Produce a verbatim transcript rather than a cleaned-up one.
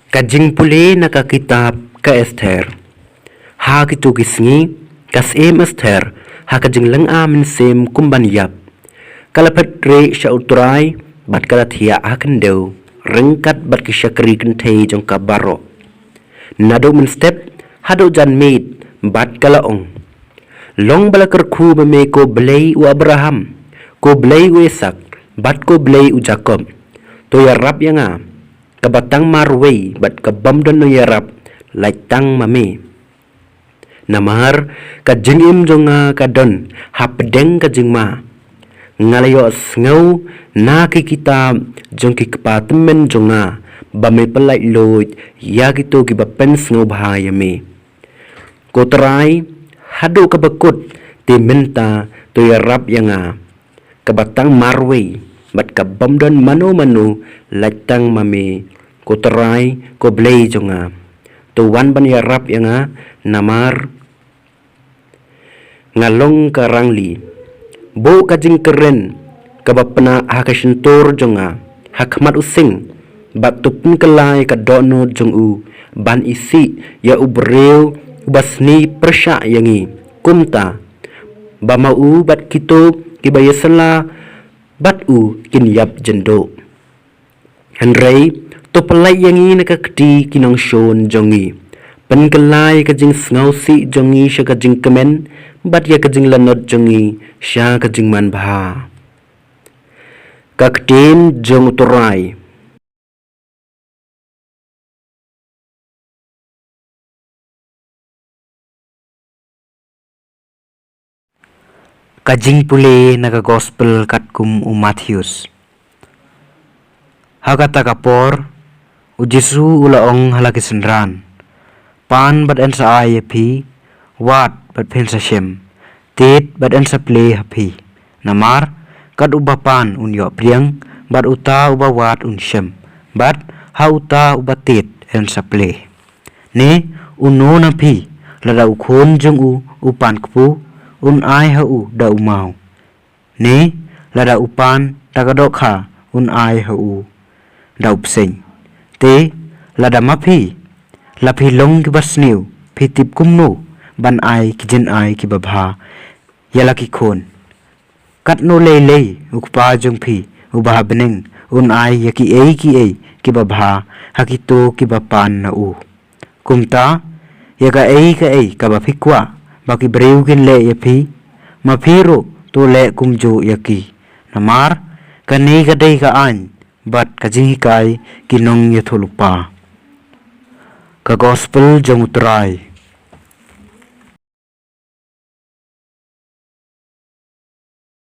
Ka jingpule na ka kitab ka Esther. Ha kito ki sngi, ka Syiem Esther, ha ka jinglynga mynsiem kum ban ïap, ka la phet rieh sha U Trai, bad ka la thiah ha khyndew, ryngkat bad ki shakri kynthei jong ka baroh, naduh mynstep haduh janmiet, bad ka la ong: Long ba la kyrkhu ma me, ko Blei u Abraham, ko Blei u Isaak, bad ko Blei u Jakob, to ïarap ïa nga, kaba tang marwei bad ka bym don nongïarap lait tang ma me. Namar ka jingim jong nga ka don hapdeng ka jingma. Nga la ïohsngew na ki kitab jong ki kpa tymmen jong nga, ba me pyllait luid ïa kito kiba pynsngewbha ïa me. Ko Trai, haduh kaba kut, te mynta to ïarap ïa nga, kaba tang marwei bad ka bym don mano mano lait tang ma me. Ko Trai, ko Blei jong nga, to wan ban ïarap ïa nga, namar nga long ka rangli. Buh ka jingkren kaba pnah ha ka shyntur jong nga, ha khmat u sing, bad to pynkylla ïa ka dohnud jong u ban isih ïa u briew uba sni pyrshah ïa ngi, kumta ba ma u bad kito kiba ïasylla bad u kin ïap jynduh. Hynrei to pyllait ïa ngi na ka kti ki nongshun jong ngi. Pynkylla ïa ka jingsngewsih jong ngi sha ka jingkmen, bad ïa ka jinglanot jong ngi sha ka jingmanbha. Ka ktien jong U Trai. Ka jingpule na ka Gospel katkum u Mathaios. Ha kata ka por, u Jisu u la ong ha la ki synran: Pan bad yn sa ai ïa phi, wad bad phin sa shem, tied bad yn sa plie ha phi. Namar kat uba pan un ïoh pdiang, bad uta uba wad un shem, bad ha uta uba tied yn sa plie. Ne uno na phi, lada u khun jong u u pan kpu, un ai ha u da u maw? Ne lada u pan da ka dohkha, un ai ha u da u bseiñ? Te lada ma phi, la phi long kiba sniew, phi tip kumno ban ai ki jynai kiba bha ïa la ki khun, katno lei lei u Kpa jong phi uba ha bneng un ai ïa kiei kiei kiba bha ha kito kiba pan na u. Kumta, ïa kaei kaei kaba phi kwah ba ki briew kin leh ïa phi, ma phi ruh to leh kumjuh ïa ki. Namar kane ka dei ka aiñ bad ka jinghikai ki nongïathuhlypa. Ka Gospel jong U Trai.